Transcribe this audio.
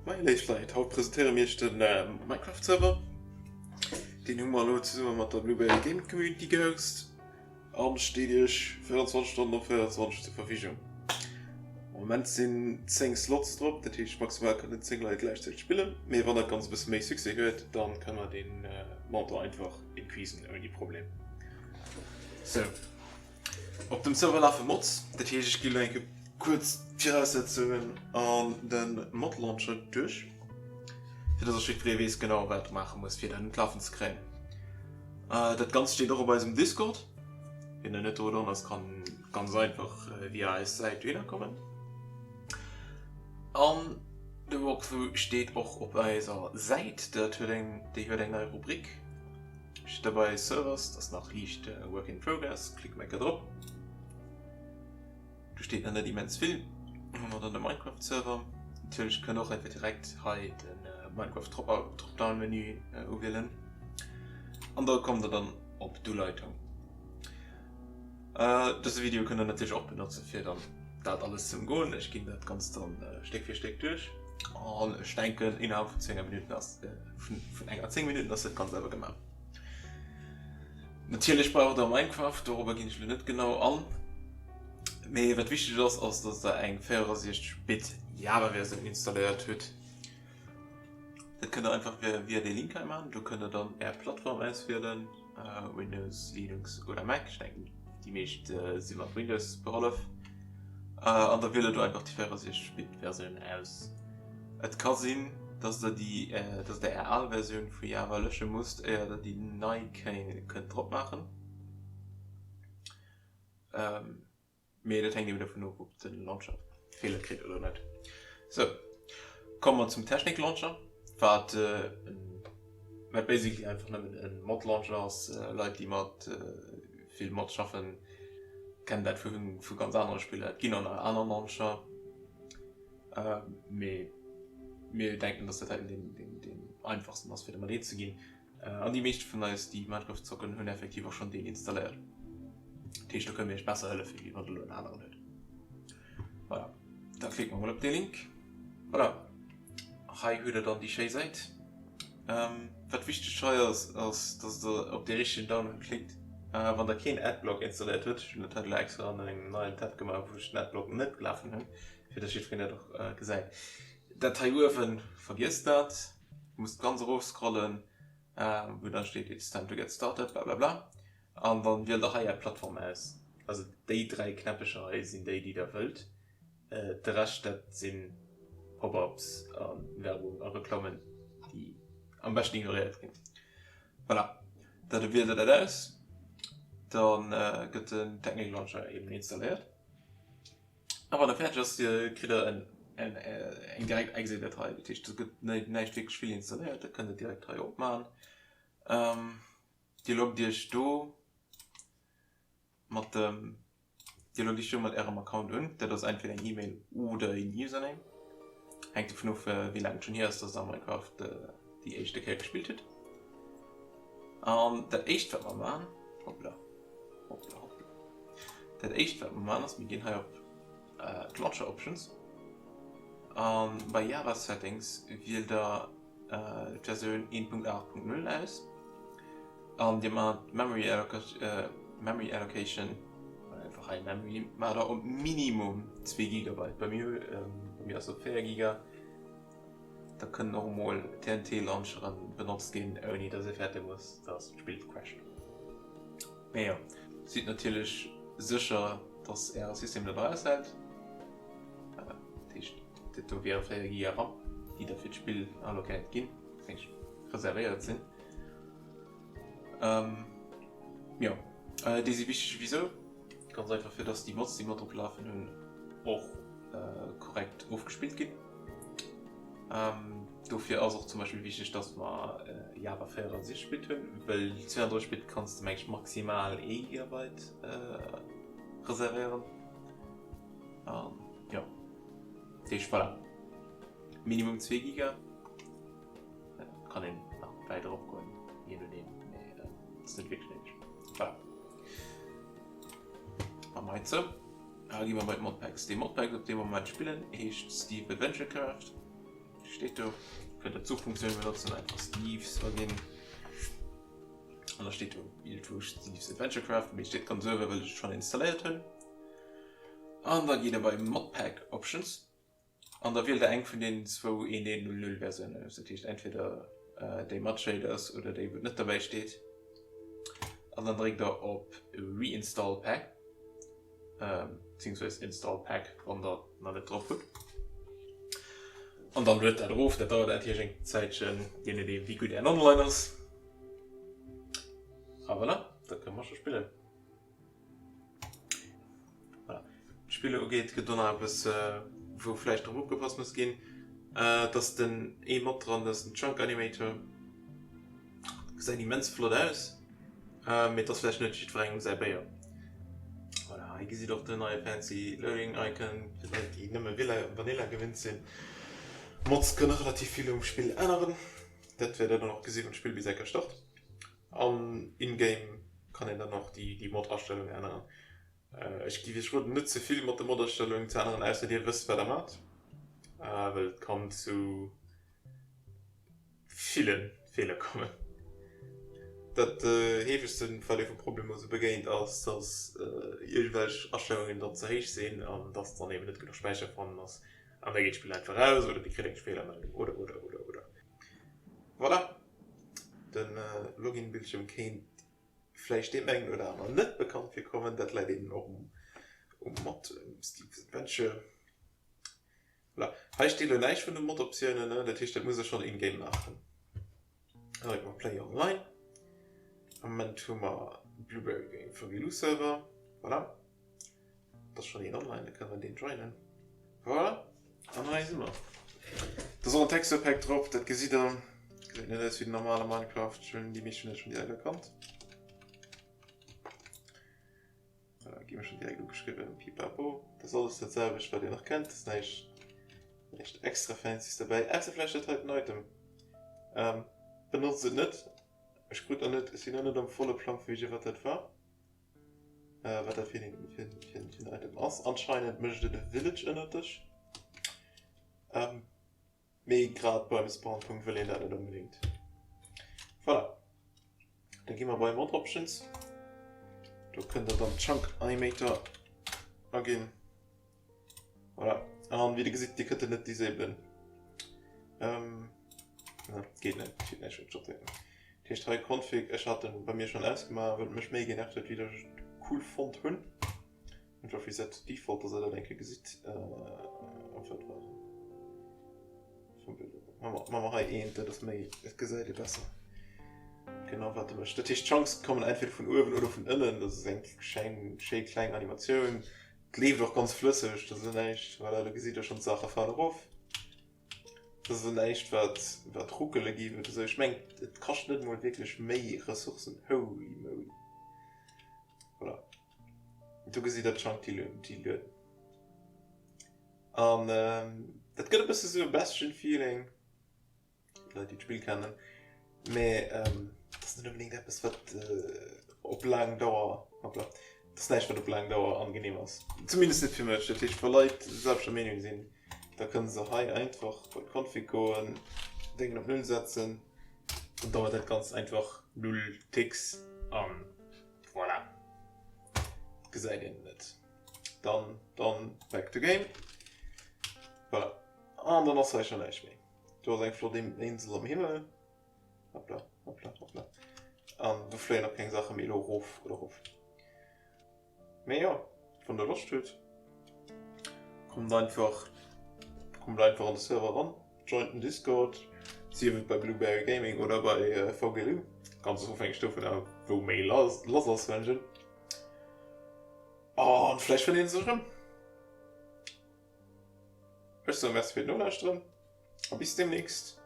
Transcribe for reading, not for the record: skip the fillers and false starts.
Moie léif Leit, haut presentéiere mir iech de Minecraft Server. Deen hu mer elo zesumme mat der Blueberry Gaming Community gehost an steet iech 24 Stonnen op 24 zur Verfügung. Am Moment sinn 10 Slots drop, dat heescht maximal kënnen 10 Leit gläichzäiteg spillen, mee wann dat Ganzt e bësse méi Succès huet, dann kënne mer dee Montant einfach increasen ouni Problem. Sou. Op dem Server lafe Mods, dat heescht ech gi lo eng Kéier kuerz d'Viraussetzungen an de Mod Launcher duerch, fir dass och jiddweree weess genau wat e maache muss fir dat un d'Lafen ze kréien. Dat Ganzt steet och op eisem Discord, wien nach net do dran ass kann ganz einfach via eis Säit dohinner kommen. An de Walkthrough steet och op eiser Säit, dat huet eng, déi huet eng nei Rubrik. Steet derbei Servers, dat ass nach liicht work in progress, klick mer enker drop. Do steet nach net immens vill. Hu mer dann de Minecraft Server. Natierlech kënnt och einfach direkt hei de Minecraft Dropdown Menü uwielen an da kommt der dann op d'Uleitung. Dëse Video kënnt der natierlech och benotze fir dann dat alles ze ëmgoen. Ech ginn dat Ganzt dann Stéck fir Stéck duerch an ech denken innerhalb vun 10 Minutten ass vun enger 10 Minutten ass dat Ganzt awer gemaach. Natierlech braucht der Minecraft, dorobber ginn ech elo net genau an. Mee wat wichteg ass, ass dass der eng 64 Bit Java Versioun installéiert hutt. Dat kënnt der einfach via dee Link hei maachen. Do kënnt der dann är Plattform auswielen, Windows, Linux oder Mac. Ech denken déi meescht si mat Windows behollef. An da wielt der do einfach déi 64 Bit Versioun aus. Et ka sinn, dass der déi, dass der är al Versioun vu Java lösche musst, éier der déi nei kënnt drop maachen. Mee dat hänkt eben dovun of, ob den Launcher Feeler kritt oder net. Sou, komme mer zum Technik Launcher, wat wat basically einfach nëmmen e Mod Launcher ass. Leit déi mat vill Mods schaffen, kennen dat vu vu ganz anere Spiller. Et ginn och nach aner Launcher, mee mir denken, dass dat heiten deen deen deen einfachsten ass fir domat eens ze ginn. An déi meescht vun eis, déi Minecraft zocken, hunn effektiv och schonn deen installéiert. Dat heescht, do kënne mir iech besser hëllefen, wéi wann der elo en aneren hutt. Voilà, da klicke mer mol op dee Link. Voilà, hei hutt der dann déi schéi Säit. Wat wichteg hei ass, ass, dass der op dee richtegen Download klickt. Wann der keen Adblock installéiert hutt, ech hunn dat hei elo extra an engem neien Tab gemaach, wou ech den Adblock net lafen hunn, fir dass jiddwereen dat och gesäit. Dat hei uewen, vergiesst dat. Musst ganz erof scrollen wou dann steet it's time to get started blablabla an dann wielt der hei är Plattform aus. Also déi 3 Knäppecher hei sinn déi déi der wëllt, de Rescht dat sinn Pop-ups a Werbung a Reklammen déi am beschten ignoréiert ginn. Voilà, da wielt der dat aus, dann gëtt den Technic Launcher eben installéiert. A wann e fäerdeg ass, kritt der eng direkt Exe-Datei. Dat heescht, do gëtt näischt wierklech vill installéiert, dat kënnt der direkt hei opmaachen. Dir loggt Iech do mat dem, Dir loggt Iech do mat Ärem Account un. Dat ass entweder eng E-Mail oder een Username. Hänkt dovun of, wéi laang et schonn hier ass, dass der Minecraft déi éischte Kéier gespillt hutt. An dat éischt, wat mer maachen, hoppla, hoppla, hoppla, dat éischt, wat mer maachen, ass, mir ginn hei op d'Launcher Options a bei Java Settings wielt der d'Versioun 1.8.0 aus an Dir maacht d'Memory Memory Allocation, einfach hei Memory, maacht der op Minimum 2 Gigabyte. Bei mir, bei mir ass op 4 Giga. Da kënnen och emol TNT-Launcheren benotzt ginn, ouni dass ee fäerte muss, dass d'Spill crasht. Mee jo, sidd natierlech sécher, dass äre System dat och aushält. Dat heescht, dat do wiere 4 Giga RAM, déi da fir d'Spill allokéiert ginn, dat heescht reservéiert sinn. Jo, déi si wichteg. Wisou? Ganz einfach, fir dass déi Mods, déi mer drop lafen hunn, och korrekt ofgespillt ginn. Dofir ass och zum Beispill wichteg, dass mer Java 64 Bit hunn, well 32 Bit kanns de meng ech maximal ee Gigabyte reservéieren. An jo, dat heescht voilà, Minimum zwee Giga. Kann een nach wäit eropgoen, jee nodeem, mee ass net wierklech néideg. Voilà. Maache mer hei zou. A gi mer bei d'Modpacks. Dee Modpack, op deem mer am Moment spillen, heescht Steve Adventure Craft. Déi steet do. Kënnt der d'Suchfunktioun benotzen, einfach Steve's aginn. An da steet do iergendwou Steve's Adventure Craft, mee et steet ganz uewen, well ech et schonn installéiert hunn. An da gitt der bei Modpack Options an da wielt der eng vun deenen zwou 1.1.0.0 Versiounen aus. Dat heescht entweder déi mat Shaders oder déi wou net derbäi steet. An dann dréckt der op Reinstall Pack. Beziehungsweise Install Pack, wann der nach net drop hutt. An dann luet dat erof, dat dauert natierlech eng Zäitchen, je nodeem wéi gutt ären Online ass. A voilà, da kënne mer scho spillen. Voilà. D'Spille ugeet, gëtt do nach eppes, wou vläicht drop opgepasst muss ginn, dass den ee Mod dran, dat ass den Chunk Animator. Gesäit immens flott aus, mee et ass vläicht net jiddwerengem säi Béier. Voilà, hei gesitt och den neie fancy Loading Icon fir Leit déi nëmme Vanilla gewinnt sinn. Mods kënne relativ vill um Spill änneren, dat wäert der dann och gesi wann d'Spill bis eng Kéier start. An in-game kann een dann och déi Mod-Astellungen änneren. Ech giff iech roden net ze vill mat de Mod-Astellungen ze änneren, ausser dir wësst wat der maacht, well et kann zu ville Feeler kommen. Dat heefegsten wat ee vu Problemer sou begéint ass, dass iergendwelch Astellungen dann ze héich sinn an dass dann eben net genuch Späicher vorhanden ass an da geet d'Spill einfach aus oder dir kritt eng Feelermeldung oder oder oder oder. Voilà, de Login-Bildschierm kéint vläicht deem engen oder aneren net bekannt virkommen. Dat läit eben och um Mod Steve's Adventure. Voilà. Hei steet elo näischt vun de Mod-Optiounen, ne? Dat heescht, dat muss ech schonn in-game maachen. Da drécke mer Play Online. Am Moment hu mer Blueberry Game Fogiloo Server. Voilà. Et ass schonn een online, da kënne mer deen joinen. Voilà. An hei si mer. Do ass och en Texture Pack drop, dat gesitt der. Gesäit net aus wéi den normale Minecraft. Ech hunn déi meescht vun iech schonn direkt erkannt. Voilà, gi mir schon direkt ugeschriwwen, pipapo. Dat ass alles dat selwecht, wat Dir nach kennt. Dat ass näischt, näischt extra Fancyes derbäi, ausser vläicht dat heiten Item. Ähm, benotzt et net. Ech krut nach net, ech sinn nach net am volle Plang vu wéi wat dat war. Äh, wat dat fir en, fir en, fir en, fir en Item ass. Anscheinend mécht et e Village ënnert dech. Ähm, Mee grad beim Spawnpunkt wëll een dat net onbedéngt. Voilà. Da gi mer bei Mod Options. Do kënnt der dann Chunk Animator aginn. Voilà. An wéi der gesitt, Dir kënnt en net disablen. Ähm, na, geet net. Steet näischt op J. Dat heescht hei Config, ech hat en bei mir schonn ausgemaach, well et mech méi genervt huet, wéi datt ech et cool fonnt hunn. Einfach Reset to Default, dass der dat eng Kéier gesitt. Äh, wat war Machen wir hei eent, dat ass méi, dat gesäit ee besser. Genau wat e mécht. Dat heescht d'Chunks kommen entweder vun uewen oder vun ënnen. Dat ass eng schein, schéi kleng Animatioun. Et leeft och ganz flësseg, dat ass näischt, voilà, do gesitt der schonn d'Saache falen erof. Dat ass näischt wat, wat ruckele géif oder sou. Ech mengen et kascht net emol wierklech méi Ressourcen. Holy moly. Voilà. Do gesitt der d'Chunk déi lueden. An dat gëtt e bësse sou e Bastion-Feeling, fir d'Leit déi d'Spill kennen, mä et ass net onbedéngt eppes wat op laang Dauer, hoppla, et ass näischt wat op laang Dauer angenehm ass, zumindest net fir mech. Dat heescht wa Leit selwechter Meenung sinn, da kënne se hei einfach bei d'Config goen, Déngen op null setzen, dann dauert dat Ganzt einfach null Ticks an voilà. Gesäit een net. Dann, dann back to game. Voilà. An dann ass hei schon näischt méi. Do ass eng flott Insel am Himmel. Hoppla, hoppla, hoppla. An do fléien och keng Saache méi elo erof oder erof. Mee jo, wann der Loscht hutt, kommt einfach, kommt einfach an de Server eran. Joint den Discord, sief et bei Blueberry Gaming oder bei VGLU, ganz ofhängeg dovun af wou méi lass ass wënschen. An vläicht fënnt een sech erëm. Ech soe Merci fir d'Nolauschteren a bis demnächst.